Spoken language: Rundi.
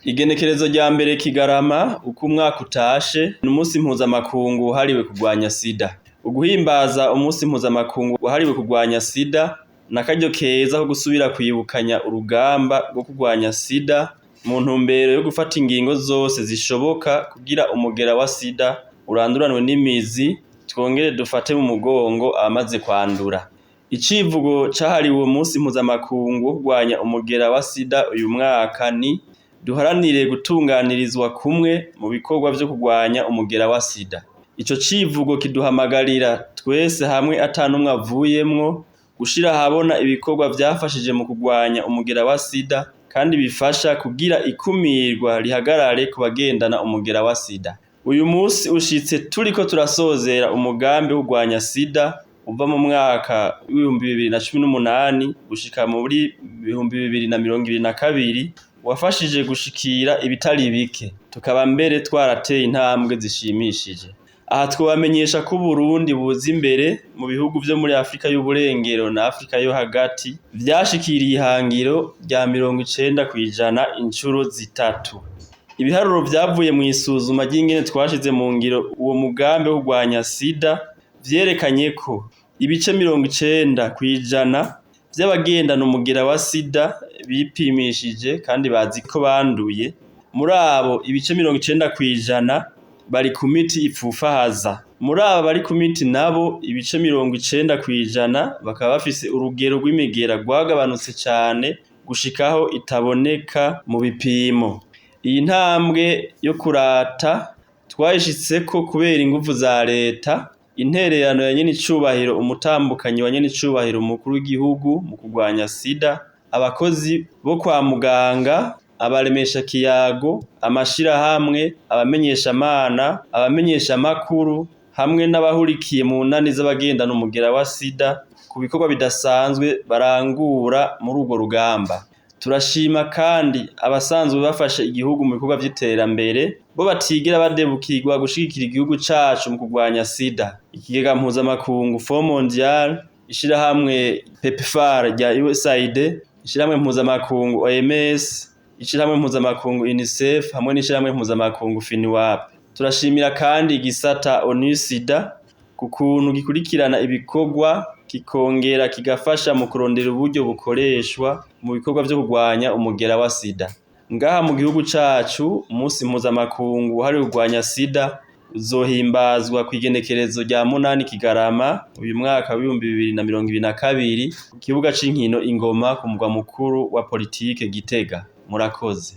Igenekerezo rya mbere Kigarama uko umwaka utashe ni umunsi mpuzamakungu wahariwe kurwanya sida. Uguhimbaza umunsi mpuzamakungu wahariwe kurwanya sida n'akaryo keza ko gusubira kwibukanya urugamba rwo kurwanya sida mu ntumbero yo gufata ingingo zose zishoboka kugira umugera wa sida uranduranwe n'imizi twongere dufate mu mugongo abamaze kwandura. Icivugo cahariwe uwo munsi mpuzamakungu wo kurwanya umugera wa sida uyu mwaka ni duharanire gutunganirizwa kumwe mu bikorwa vyo kurwanya umugera wa sida. Ico civugo kiduhamagarira twese hamwe ata numwe avuyemwo gushira ahabona ibikorwa vyafashije mu kurwanya umugera wa sida kandi bifasha kugira ikumirwa rihagarare ku bagendana umugera wa sida. Uyu musi ushitse turiko turasozera umugambi wo kurwanya sida uva mu mwaka w'2018 gushika muri 2022 wafashije gushikira ibitari bike, tukaba mbere twarateye intambwe zishimishije. Aha twobamenyesha ko Uburundi buza imbere mu bihugu vyo muri Afrika y'uburengero na Afrika yo hagati vyashikiriye ihangiro rya 90% incuro zitatu. Ibiharuro vyavuye mw'isuzuma ry'ingene twashize mu ngiro uwo mugambi wo kurwanya sida vyerekanye ko ibice 90% vy'abagendana umugera wa sida bipimishije kandi bazi ko banduye, muri abo ibice 90% bari ku miti ipfufahaza. Muri abo bari ku miti nabo ibice 90% bakaba bafise urugero rw'imigera rwagabanutse cane gushikaho itaboneka mu bipimo. Iyi ntambwe yo kurata twayishitseko kubera inguvu za leta, intererano ya nyenicubahiro umutambukanyi wa nyenicubahiro umukuru w'igihugu mu kurwanya sida, abakozi bo kwa muganga, abaremesha kiyago, amashirahamwe, abamenyeshamana, abamenyeshamakuru hamwe n'abahurikiye mu nani z'abagendana umugera wa sida ku bikorwa bidasanzwe barangura muri urwo rugamba. Turashima kandi abasanzwe bafasha igihugu mu bikorwa vy'iterambere bo batigera badebukirwa gushigikira igihugu cacu mu kurwanya sida. Ikigega mpuzamakungu Fonds Mondial, ishirahamwe PEPFAR rya USAID, ishirahamwe mpuzamakungu OMS, ishirahamwe mpuzamakungu UNICEF hamwe n'ishirahamwe mpuzamakungu FINWAP. Turashimira kandi igisata ONU SIDA ku kuntu gikurikirana ibikorwa kikongera kigafasha mu kurondera uburyo bukoreshwa mu bikorwa vyo kurwanya umugera wa sida. Ngaha mu gihugu cacu umunsi mpuzamakungu wahariwe kurwanya sida uzohimbazwa kw'igenekerezo rya 8 Kigarama uyu mwaka w'2022 ku kibuga c'inkino Ingoma ku mugwa mukuru wa politike Gitega. Murakoze.